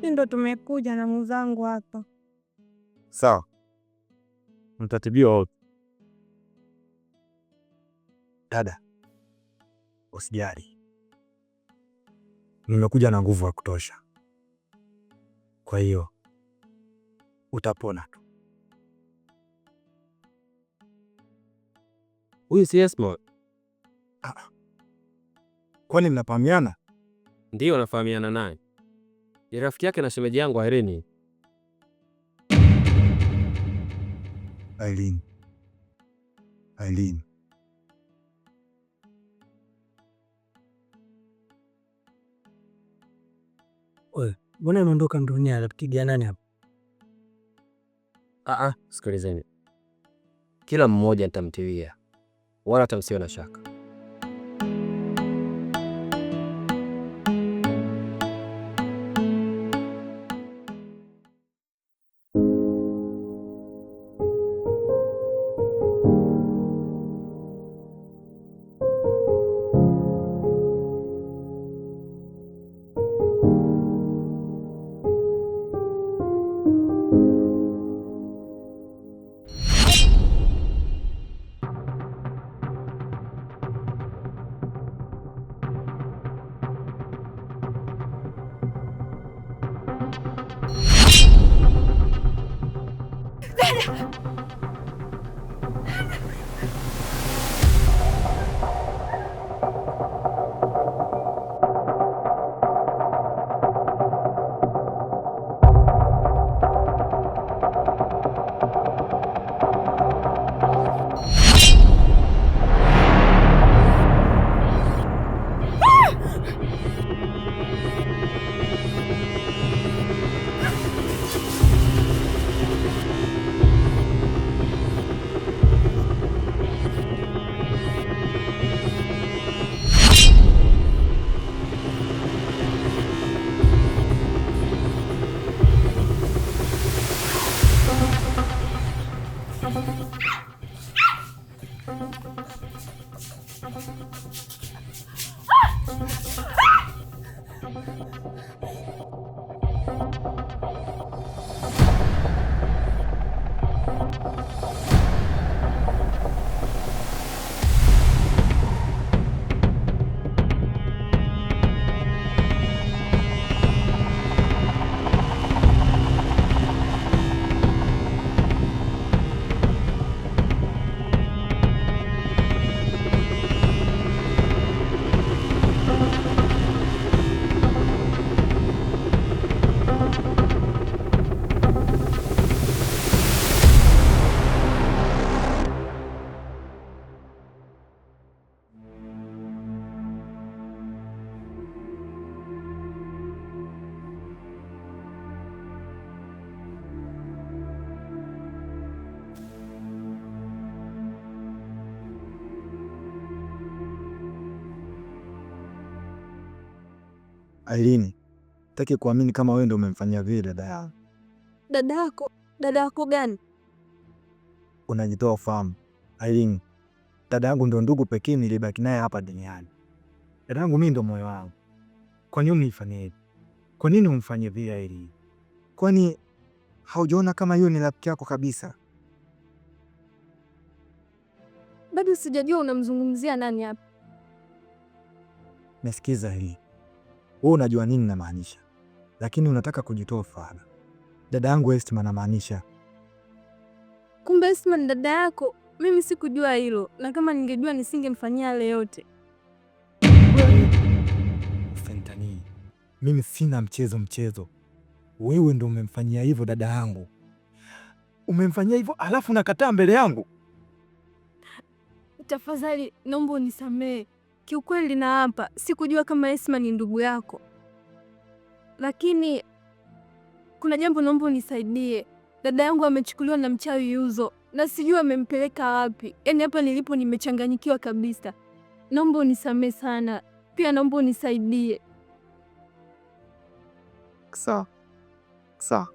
Ndo tumekuja na mwenzangu hapa. Sawa, mtatibiwa wote. Dada, usijali, nimekuja na nguvu ya kutosha, kwa hiyo utapona tu. Huyu si Esmo? Ah, kwani mnafahamiana? Ndiyo, nafahamiana naye, ni rafiki yake na shemeji yangu Irene. Irene, Irene, Oye, mbona ameondoka dunia? Anapigia nani hapa? Ah, sikilizeni, kila mmoja nitamtilia, wala hata msiwe na shaka. Irene, taki kuamini kama wewe ndio umemfanyia vile dada yangu. Dada yako? Dada yako gani? Unajitoa ufahamu. Irene, dada yangu ndio ndugu pekee nilibaki naye hapa duniani. Dada yangu mimi ndio moyo wangu. Kwa nini unifanyie hivi? Kwa nini umfanyie vile Irene? Kwani haujaona kama hiyo ni rafiki yako kabisa? Bado sijajua unamzungumzia nani hapa. Nasikiza hii. Wewe unajua nini namaanisha, lakini unataka kujitoa fara. Dada yangu Esma namaanisha. Kumbe Esma ni dada yako? Mimi sikujua hilo, na kama ningejua nisingemfanyia yale yote. Fentani, mimi sina mchezo mchezo. Wewe ndo umemfanyia hivyo dada yangu, umemfanyia hivyo alafu nakataa mbele yangu. Tafadhali naomba unisamehe. Kiukweli naapa sikujua kama Esma ni ndugu yako, lakini kuna jambo naomba unisaidie. Dada yangu amechukuliwa na mchawi Yuzo na sijui amempeleka wapi. Yaani hapa nilipo nimechanganyikiwa kabisa. Naomba unisamehe sana, pia naomba unisaidie. Sawa sawa.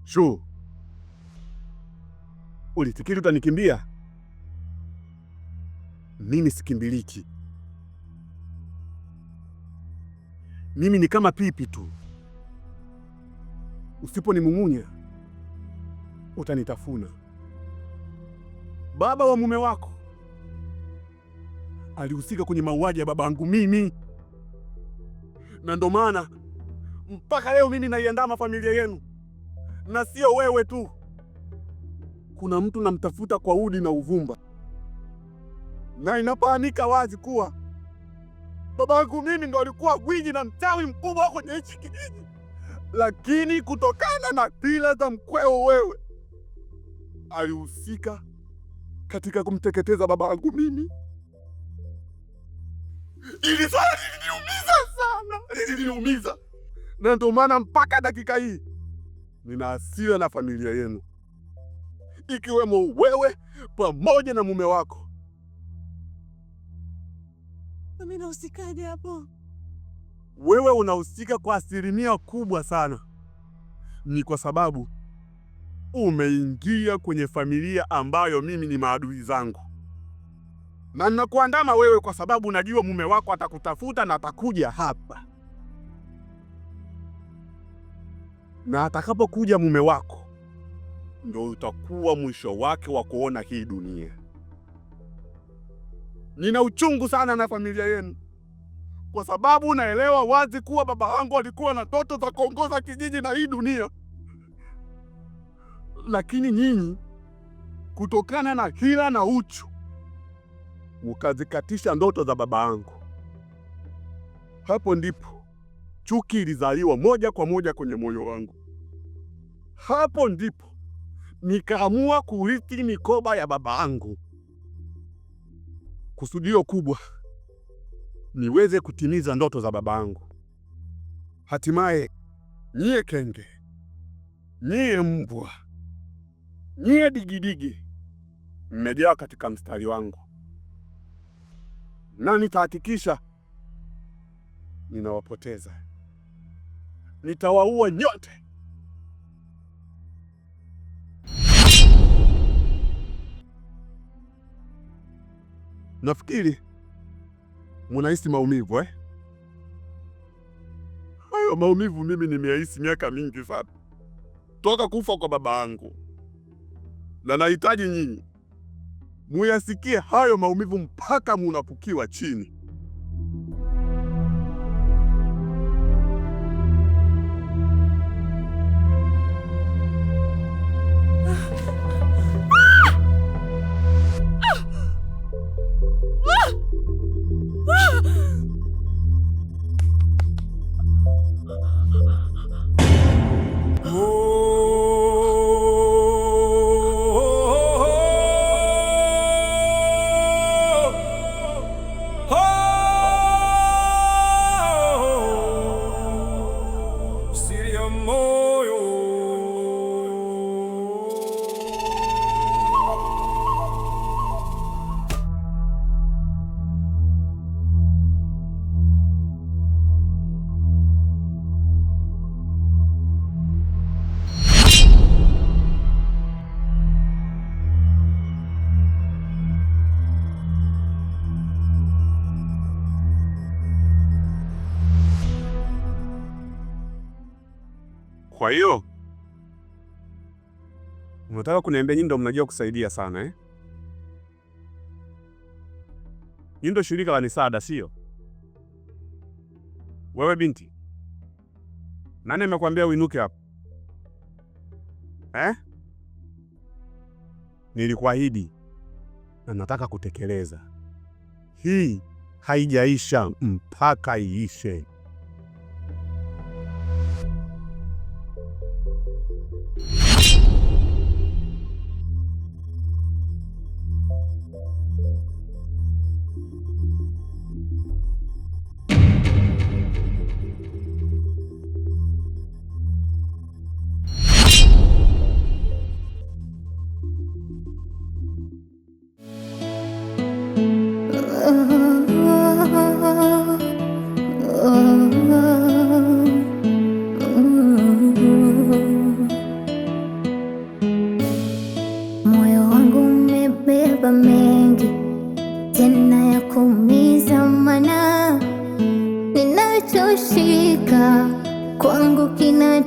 Shu, ulifikiri utanikimbia? Mimi sikimbiliki. Mimi ni kama pipi tu, usiponimung'unya utanitafuna. Baba wa mume wako alihusika kwenye mauaji ya babangu mimi, na ndo maana mpaka leo mimi naiandama familia yenu, na sio wewe tu. Kuna mtu namtafuta kwa udi na uvumba, na inafahamika wazi kuwa babangu mimi ndo alikuwa gwiji na mchawi mkubwa kwenye hichi kijiji, lakini kutokana na tila za mkweo wewe, alihusika katika kumteketeza babangu mimi. Ili swala liliniumiza sana, liliniumiza, na ndio maana mpaka dakika hii nina hasira na familia yenu, ikiwemo wewe pamoja na mume wako. Mimi nahusikaje hapo? Wewe unahusika kwa asilimia kubwa sana. Ni kwa sababu umeingia kwenye familia ambayo mimi ni maadui zangu, na ninakuandama wewe kwa sababu najua mume wako atakutafuta na atakuja hapa, na atakapokuja mume wako ndo utakuwa mwisho wake wa kuona hii dunia. Nina uchungu sana na familia yenu kwa sababu naelewa wazi kuwa baba wangu alikuwa na ndoto za kuongoza kijiji na hii dunia, lakini nyinyi kutokana na hila na uchu mkazikatisha ndoto za baba yangu. Hapo ndipo chuki ilizaliwa moja kwa moja kwenye moyo wangu. Hapo ndipo nikaamua kurithi mikoba ya baba yangu. Kusudio kubwa niweze kutimiza ndoto za baba yangu. Hatimaye nyie kenge, nyie mbwa, nyie digidigi mmejaa katika mstari wangu, na nitahakikisha ninawapoteza. Nitawaua nyote. Nafikiri munahisi maumivu eh? Hayo maumivu mimi nimeyahisi miaka mingi sana toka kufa kwa baba yangu, na nahitaji nyinyi muyasikie hayo maumivu mpaka munapukiwa chini. Kwa hiyo unataka kuniambia nyinyi ndo mnajua kusaidia sana eh? Nyinyi ndo shirika la misaada, sio? Wewe binti, nani amekwambia uinuke hapa eh? Nilikuahidi na nataka kutekeleza. Hii haijaisha mpaka iishe. Oh. na ya kuumiza, mana ninachoshika kwangu kina